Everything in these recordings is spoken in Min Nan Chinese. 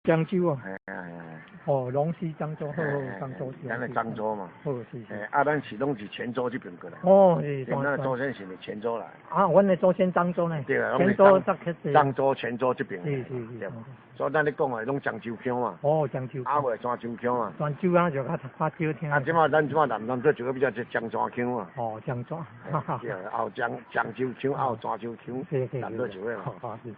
漳州啊，嘿啊嘿啊。哦，龍溪漳州，好好，漳州是。咱的漳州嘛。好是是。啊，咱是攏是泉州這邊過來。哦，是。咱的祖先是佇泉州來。啊，阮的祖先漳州呢。對啊，泉州漳州、泉州這邊。是是是。所以咱咧講的攏漳州腔嘛。哦，漳州。啊，袂泉州腔嘛。泉州啊，就較較少聽。啊，這馬咱這馬南南做一個比較是漳泉腔嘛。哦，漳泉。對，後漳州腔，後泉州腔，南做一個嘛。是。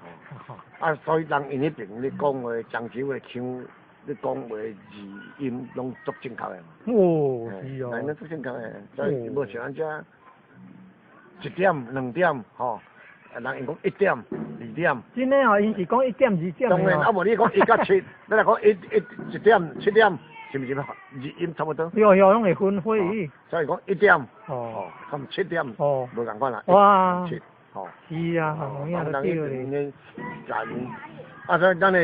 啊，所以人𪜶彼邊咧講話漳州的腔，咧講話字音攏足正確的。哦，是哦。咱足正確的，所以無像咱這一點兩點吼，人𪜶講一點二點。真的哦，𪜶是講一點二點。當然，啊無你講一佮七，你若講一點七點，是毋是字音差不多？有有，攏會分會意。所以講一點，哦，含七點，哦，無仝款啦。哇。七，吼。是啊，有影就對咧。啊，所以咱的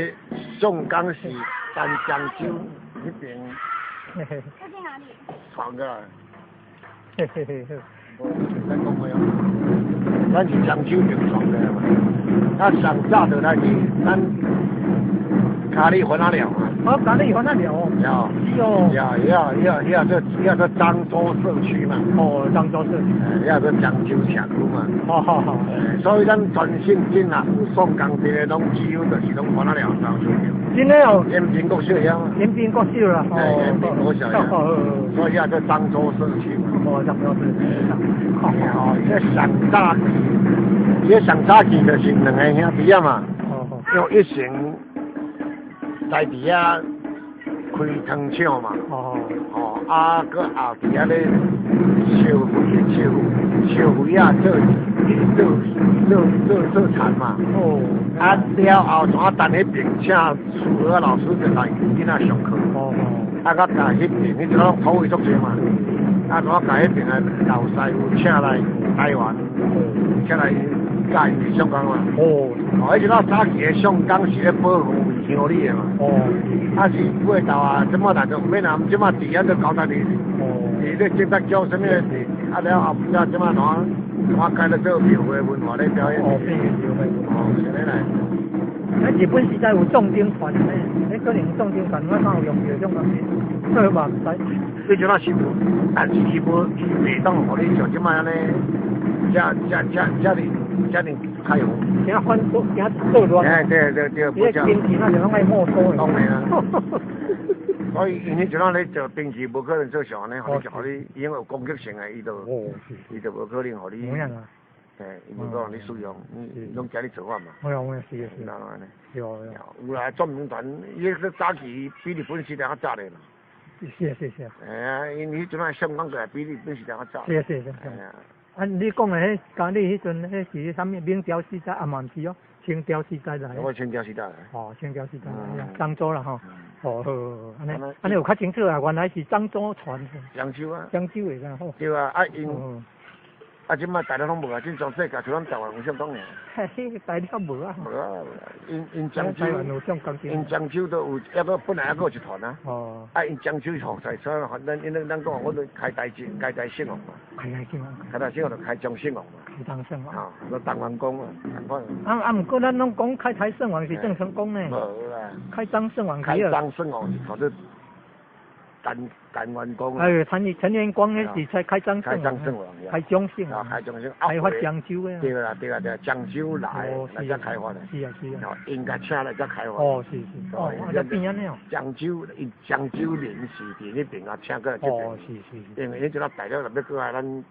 宋江是咱漳州彼邊。嘿嘿。要去哪裡？傳過來。嘿嘿嘿。咱講過啊，咱是漳州邊傳過來嘛。啊，上早就來是咱咖喱番仔寮嘛。哦，咖喱番仔寮。有。是哦。呀呀呀呀，這遐做漳州社區嘛。哦，漳州社區。遐做漳州社區嘛。好好好。所以咱全省境啊，有宋江佇的，攏幾乎就是攏番仔寮漳州。真的哦。延平國小遐。延平國小啦。哦，延平國小遐。所以遐做漳州社區嘛。哦，漳州社區。哦，這上早期，這上早期就是兩个兄弟仔嘛。哦。用一成在佇遐開糖廠嘛。哦。哦，啊，閣後佇遐咧燒燒燒肥仔做做做做做田嘛。哦。啊，了後怎啊？等彼邊請蘇俄老師就來囡仔上課。哦。啊，佮共彼邊，彼陣攏土匪足濟嘛。啊，怎啊？共彼邊的老師傅請來台灣，請來教𪜶上工嘛。哦。哦，彼陣啊早期的上工是咧保護鄉里的嘛。哦。啊是過頭啊，這馬但就毋免啊，這馬治安都交代佇。哦。佇咧警察局啥物的，啊了後壁這馬怎怎改咧做廟會文化咧表演。哦，變廟會文化。哦，是按呢來。啊，日本時代有壯丁團呢，彼可能壯丁團我敢有用著這種東西，我嘛毋知。彼陣仔是有，但是伊無伊袂當予你像這馬按呢，遮遮遮遮爾遮爾開放。驚反驚作亂。哎，對對對，伊個兵器那就攏愛沒收的。當然啊。所以𪜶彼陣仔咧做兵器，無可能做像按呢，予你予你，因為有攻擊性的，伊就伊就無可能予你。有影啊。嘿，伊無可能你使用，你攏驚你造反嘛。有影有影，是是。是按呢？有有。有啦，壯民團，伊個早期比日本時代較早咧嘛。是是是。嘿啊，𪜶彼陣仔上港過來比日本時代較早。是是是。啊，你講的彼咖喱彼陣，彼是啥物？明朝時代啊嘛毋是哦，清朝時代來。我清朝時代來。哦，清朝時代來，漳州啦吼。哦，好，按呢，按呢有較清楚啊，原來是漳州傳。漳州啊。漳州的啦吼。對啊，啊𪜶。啊，這馬大陸攏無啊，正全世界除咱台灣有上港爾。嘿，大陸無啊。無啊，𪜶𪜶漳州，𪜶漳州都有，抑閣本來抑閣有一團啊。哦。啊，𪜶漳州吼，在所以咱因咱講，我都開台聖，開台聖王嘛。開台聖王。開台聖王就開漳聖王嘛。開漳聖王。啊，個東元宮啊，仝款。啊啊，毋過咱攏講開台聖王是鄭成功呢。無啦。開漳聖王。開漳聖王是叫做陳陳元光。哎，陳陳元光彼是才開漳聖王。開漳聖王。開漳聖王。開漳聖。開發漳州的。對啦對啦對，漳州來來才開發的。是啊是啊。𪜶共請來才開發。哦，是是。哦，啊，變按呢哦。漳州，𪜶漳州人士佇彼邊啊，請過來這邊。哦，是是是。因為彼陣仔大陸若欲過來咱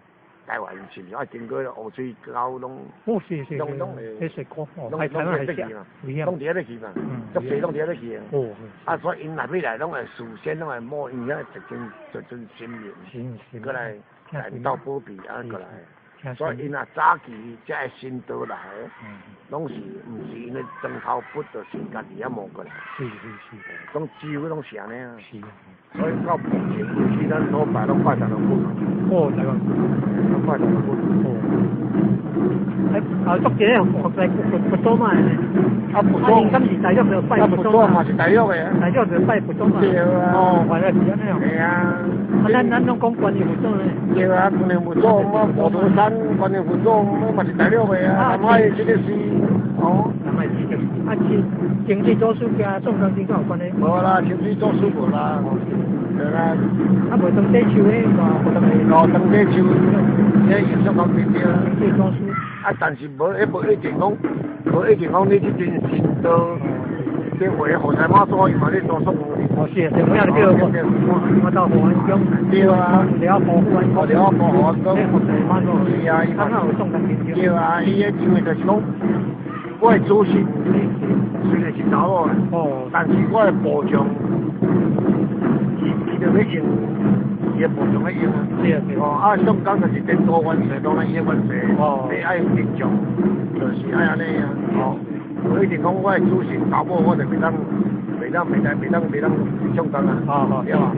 台灣，是毋是愛經過烏水溝攏？哦，是是。攏攏會。彼水溝，攏攏佇咧去嘛。攏佇遐咧去嘛。足濟攏佇遐咧去。哦。啊，所以𪜶若欲來，攏會事先攏會摸𪜶遐一尊一尊神明，過來來鬥保庇啊，過來。所以𪜶若早期這个神道來，攏是毋是𪜶的床頭骨，就是家己遐摸過來。是是是。攏幾乎攏是按呢啊。是啊。所以到目前為止，咱所拜攏拜大龍骨。哦，大龍骨。攏拜大龍骨。哦。哎，啊，足濟個佛在佛佛祖嘛。啊，佛祖。啊，敢是大陸就拜佛祖嘛是大陸的啊。大陸就拜佛祖嘛。對啊。哦，原來是按呢哦。對啊。啊，咱咱攏講觀音佛祖呢。對啊，觀音佛祖，我五台山觀音佛祖，我嘛是大陸的啊。南海這個是，哦。賣記得。啊，清清水祖師加宋江陣敢有關係？無啦，清水祖師無啦，對啦。啊，無當地樹咧，嘛無當地。哦，當地樹，這用宋江陣對啦。清水祖師。啊，但是無，彼無一定講，無一定講你這陣神道，這話予師媽祖伊嘛咧做宋江陣。哦，是啊，是，我也叫我我到何安宮。對啊。了保護安宮。了保護安宮。予師媽祖。是啊，伊嘛。有宋江陣。對啊，伊彼因為就是講，我的主神雖然是查某，但是我的部將，伊就欲用伊的部將咧用啊。是啊是。哦，啊，宋江就是顛倒元帥，當然伊的元帥，你愛用陣將，就是愛按呢啊。哦，無一定講我的主神查某，我就袂當袂當袂當袂當袂當宋江啊，對吧？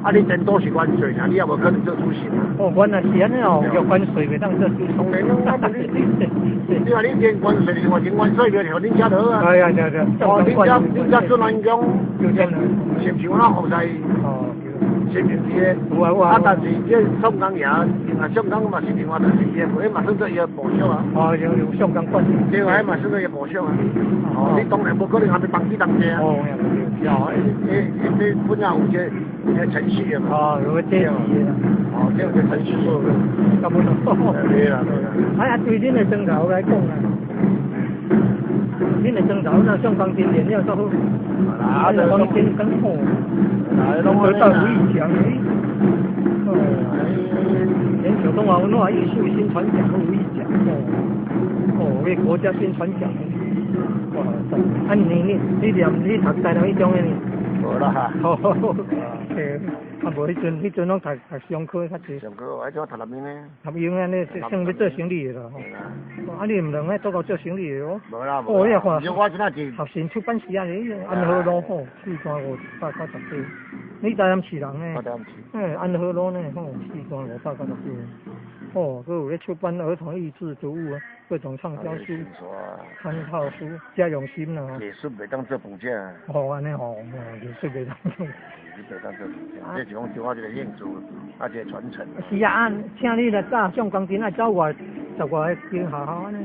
啊，你顛倒是元帥，爾你也無可能做主神啊。哦，原來是按呢哦，叫元帥袂當做主神。當然咯，我問你，你話你練元帥，另外練元帥就予恁遮就好啊。哎呀，對對。哦，恁遮孫安公，是毋是有那服侍？哦，是毋是的？有啊有啊。啊，但是這宋江爺，另外宋江嘛是另外，但是伊的，彼嘛算做伊的部屬啊。哦，有宋江管。對啊，彼嘛算做伊的部屬啊。哦，你當然無可能還欲當起當家啊。哦，對哦，彼彼本來有這個程序的嘛。哦，有個這是的。哦，這有個程序。根本對啦對啦。哎呀，對恁的莊頭來講啊，恁的莊頭若宋江陣練了煞好。啊，就講真更好。得到吳以強。哦。連小東華文化藝術新傳獎都吳以獎。哦。哦，為國家新傳獎。哇！啊，你念你讀台南一中的呢？無啦。哦。嘿，啊無彼陣攏讀商科較濟。商科，我彼陣讀南英呢。南英按呢，算欲做生理的啦吼。啊，你毋兩個都夠做生理的哦。無啦無。哦，你看。我這是。學生出版社咧，安和路吼，4段598。你台南市人呢？我台南市。哎，安和路呢？吼，4段598。哦，閣有咧出版兒童益智讀物啊，各種暢銷書、參考書，遮用心啦。藝術袂當做飯食。哦，按呢吼，藝術袂當做。你袂當做飯食，這是講對我這個興趣，啊，這個傳承。是啊，請你來早上工陣愛走外十外間學校按呢。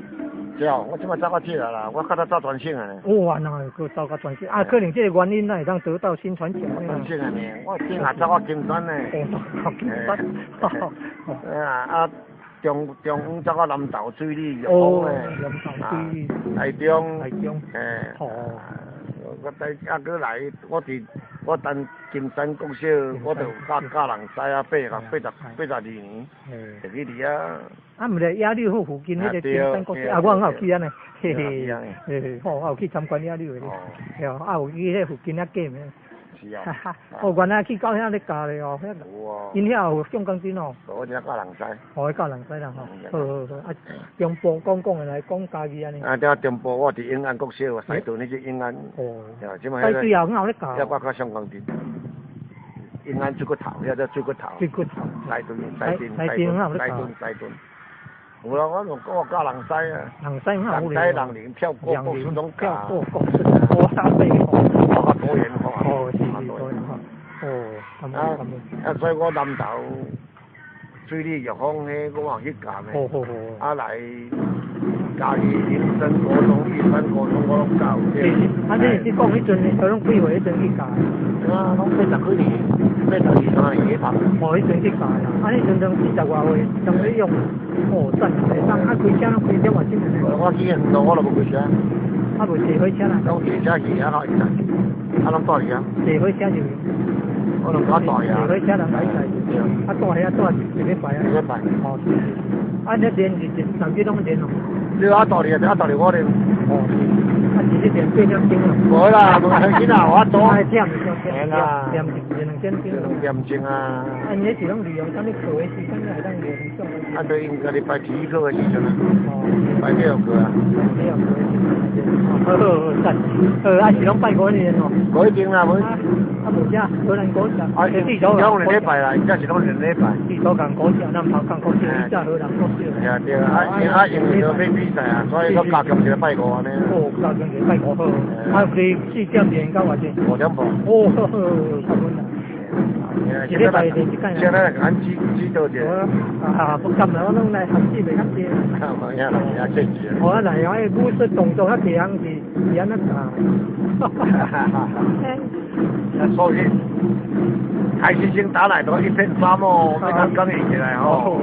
對哦，我這擺走較少啊啦，我較早走全省啊。哇，那會閣走較全省啊？可能這個原因，咱會當得到新傳獎。全省的呢，我頂下走到金山呢。哦，金山。啊啊！中央走到南投水里玉峰咧，南投水里，台中，台中，嘿，哦，我台啊，閣來，我佇我等金山國小，我就教教人知啊，82年，就去佇遐。啊，毋是野柳府附近彼個金山國小，啊，我有去按呢，嘿嘿，嘿嘿，吼，我有去參觀野柳的，對，啊，有去彼附近遐過暝。是啊。哦，原來去到遐咧教咧哦，遐，有啊。𪜶遐有宋江陣哦。無，我遮教人知。哦，教人知啦吼。好好好，啊，中部講講的來講家己按呢。啊，對中部我佇永安國小，西屯彼隻永安。哦。這擺。西對後有咧教。遐我較宋江陣。永安水骨頭，遐叫水骨頭。水骨頭。西屯，西屯，西屯，西屯，西屯。有啦，我我教人知啊。人知人知人靈跳過國孫攏教。跳過國孫，哇塞！我較多元化。哦，是是多元化。哦，咁啊啊，所以我南投水里玉峰彼，我嘛去教呢。好好好。啊來嘉義林森國中、玉山國中，我攏教。是是，啊你是講彼陣，彼攏幾歲彼陣去教？對啊，攏80幾年，82、3年去讀。哦，彼陣去教啦，啊，彼陣攏四十外歲，當咧用，哦，讚，會當啊開車攏開點外鐘呢？我去遠路我都無開車。啊，無坐火車啦。攏坐車去啊，到伊站，啊，攏蹛去啊。坐火車就。我攏較蹛去啊。坐火車人來載。啊，蹛遐蹛一禮拜啊。一禮拜。哦，是是。啊，你練是逐日攏練哦。對啊，蹛去啊，蹛去我練。哦，是。啊，一日練八點鐘哦。無啦，無很緊啊，我多。啊，忝是啦。練一兩點鐘。兩點鐘啊。啊，你是攏利用啥物課的時間來當練上？啊，對，𪜶家己排體育課的時陣啊。哦。排體育課啊。體育課的時陣。好好好，讚。好，啊是攏拜五練哦。無一定啦，無。啊，無遮荷蘭古蹟。啊，攏連禮拜啦，這是攏連禮拜。地主共古蹟，南頭共古蹟，以前荷蘭古蹟。對啊對啊，啊因為要比賽啊，所以閣加強一個拜五按呢。哦，加強一個拜五好。啊，有佇4點練到偌濟？5點半。哦，呵呵，較穩啦。一禮拜練一擺。現在咱指指導者。啊，不敢啦，我攏來學習袂較濟。無影啦，也客氣。我來，我武術動作較濟項是按怎教？所以開始先打來都一片沙漠，欲通感應起來吼。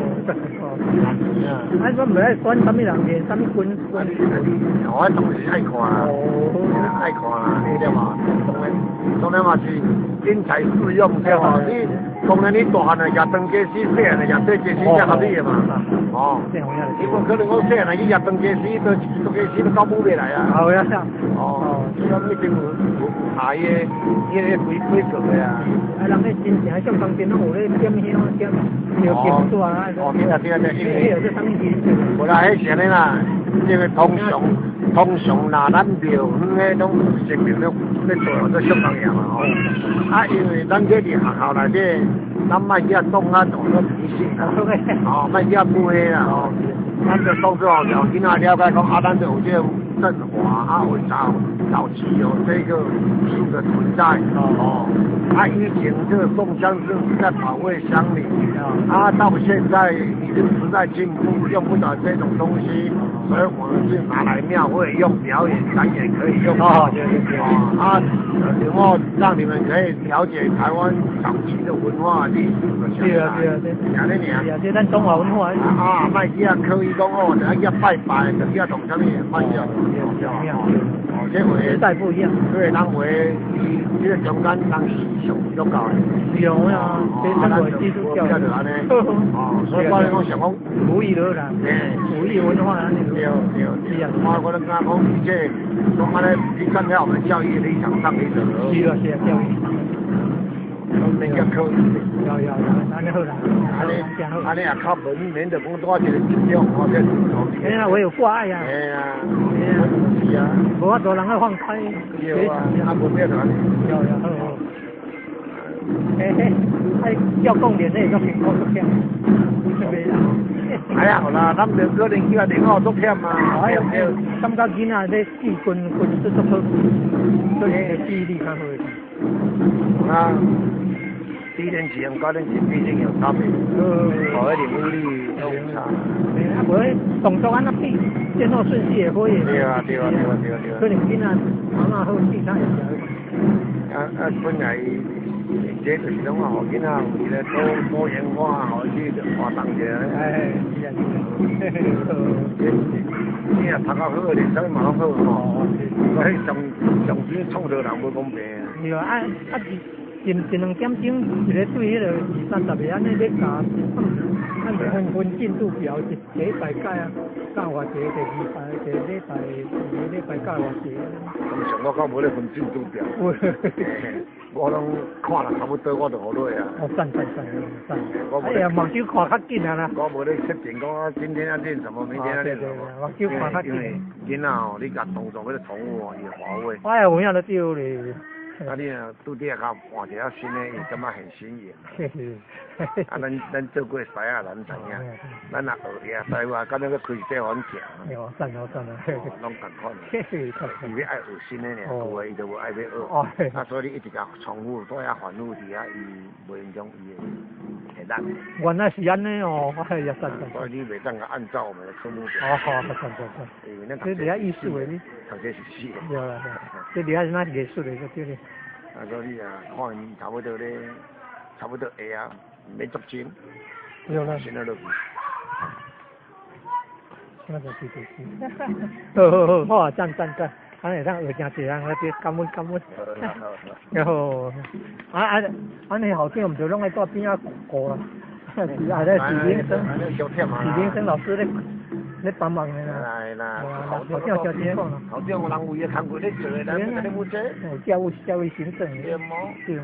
啊，我毋愛管啥物人練啥物軍軍。我當時愛看，愛看啦，你對嘛？當然，當然嘛是因材施用對無？你當然你大漢來舉長家私，細漢來舉短家私才合理的嘛。哦，你無可能講細漢來去舉長家私，倒一支長家私都搞舞袂來啊。好呀。哦，所以講一定有下伊個伊個規規矩的啊。啊，人咧真正上當天攏有咧點香點燒金紙啊。哦，對啊對啊對，因為。迄個啥物儀式？無啦，彼是按呢啦，這個通常通常若咱廟園彼攏神明咧咧做做相當業嘛吼。啊，因為咱這佇學校內底，咱莫去遐當啊當做迷信啦，哦，莫去遐抹黑啦吼。咱就當做讓囡仔了解講啊，咱就有這個陣法啊，有早早期有這個術的存在哦。啊，以前這個宋江是在保衛鄉里，啊，到現在已經時代進步，用不着這種東西，所以我們是拿來廟會用表演，咱也可以用。哦，對對對。啊，然後讓你們可以了解台灣早期的文化歷史的。對啊對啊對。按呢爾。是啊，這咱中華文化。啊，莫去遐刻意講哦，就愛去遐拜拜，就去遐動啥物，莫去遐。哦，這回時代不一樣。對，人話伊這個中間人是上基督教的。是啊，這咱個基督教。哦，所以我講想講。母語了啦。母語文化按呢。對對。是啊。我咧感覺講，而且講按呢，你站在我們教育立場上，你就。是啊是啊，教育。免遐刻意。有有有，按呢好啦。按呢按呢也較無免得講多一個集中，或者。哎呀，我有掛礙啊。哎呀。是啊。無法度人愛放開。對啊，啊無變就按呢。有有好好。嘿嘿，哎，教講練那個辛苦足忝。哎呀，好啦，咱袂可能去啊練好足忝啊。哎呀，感覺囡仔咧記軍軍術足好，所以記憶力較好。啊，低年級和高年級畢竟有差別，哦，一點武力都有差。啊，無動作按怎比，先後順序也可以。對啊，對啊，對啊，對啊，對啊。可能囡仔頭腦好，記他會啊啊，本來這就是攏啊，予囡仔有一個多多元化，予去活動者。哎，是啊，是啊。你若讀較好，練啥物嘛攏好吼。所以上上錢創造人無公平。對啊，啊啊一一兩點鐘，一個對彼個二三十個按呢咧教，按分分進度表，一禮拜教啊，教偌濟，第二拜第二禮拜第二禮拜教偌濟。通常我較無咧分進度表。我攏看啦差不多，我就予落啊。哦，讚讚讚讚！哎呀，目睭看較緊啊啦。我無咧設定講啊，今天要練什麼，明天要練什麼。目睭看較緊。因為囡仔吼，你共動作欲重複哦，伊會乏味。哎呀，有影就對咧。啊，你若拄拄仔較換一下新的，伊感覺很新穎。啊，咱咱做過師仔，咱知影。咱若學遐師傅啊，敢若閣開一塊番行。哦，讚哦讚哦。攏仝款。伊欲愛學新的爾，舊的伊就無愛欲學。啊，所以你一直共重複，都遐反覆佇遐，伊無影響伊的會力。原來是按呢哦，哎呀，讚讚。所以你袂當按照我們的科目表。哦，好，讚讚讚。因為咱這佇遐藝術的你。讀冊是死的。對啦對，這佇遐是哪藝術的就對咧。啊，所以啊，看𪜶差不多咧，差不多會啊，毋免足精。對啦。先落去。那就對對對。好好好，好啊，讚讚讚，按呢會當學誠濟人，我這感恩感恩。然後，啊啊，按呢校長毋就攏愛蹛邊仔顧啦，是啊，咧是林生，是林生老師咧咧幫忙的啦。來啦，校長小辛苦啦。校長人為的工課咧做的，咱欲共你補這。哦，教務教育行政。對無？對，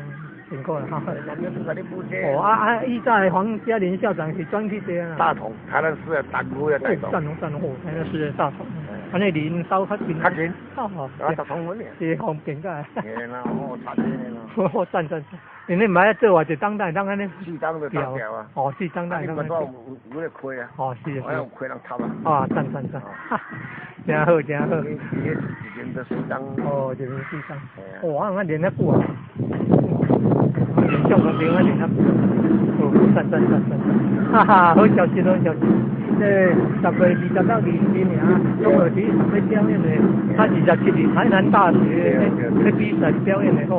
辛苦啦。哦啊啊！以前黃嘉林校長是轉去這啊。大同，台南市的大區的大同。讚同讚同，台南市的大同。按呢離𪜶兜較近。較近。哦。啊，大同分爾。是方便個。嘿啦，哦，差這啦。哦，讚讚讚！因為毋愛做偌濟當當當按呢。四當就當掉啊。哦，四當當。你管我有有咧開啊？哦，是是。我有開人插啊。啊，讚讚讚！真好真好。伊一邊就四當。哦，一邊四當。哇，俺練遐久啊。上個平安聯合。哦，讚讚讚讚讚，哈哈，好消息，好消息。這10月26二爾，總共佇十個表演的，他27日台南大學咧比賽表演的吼。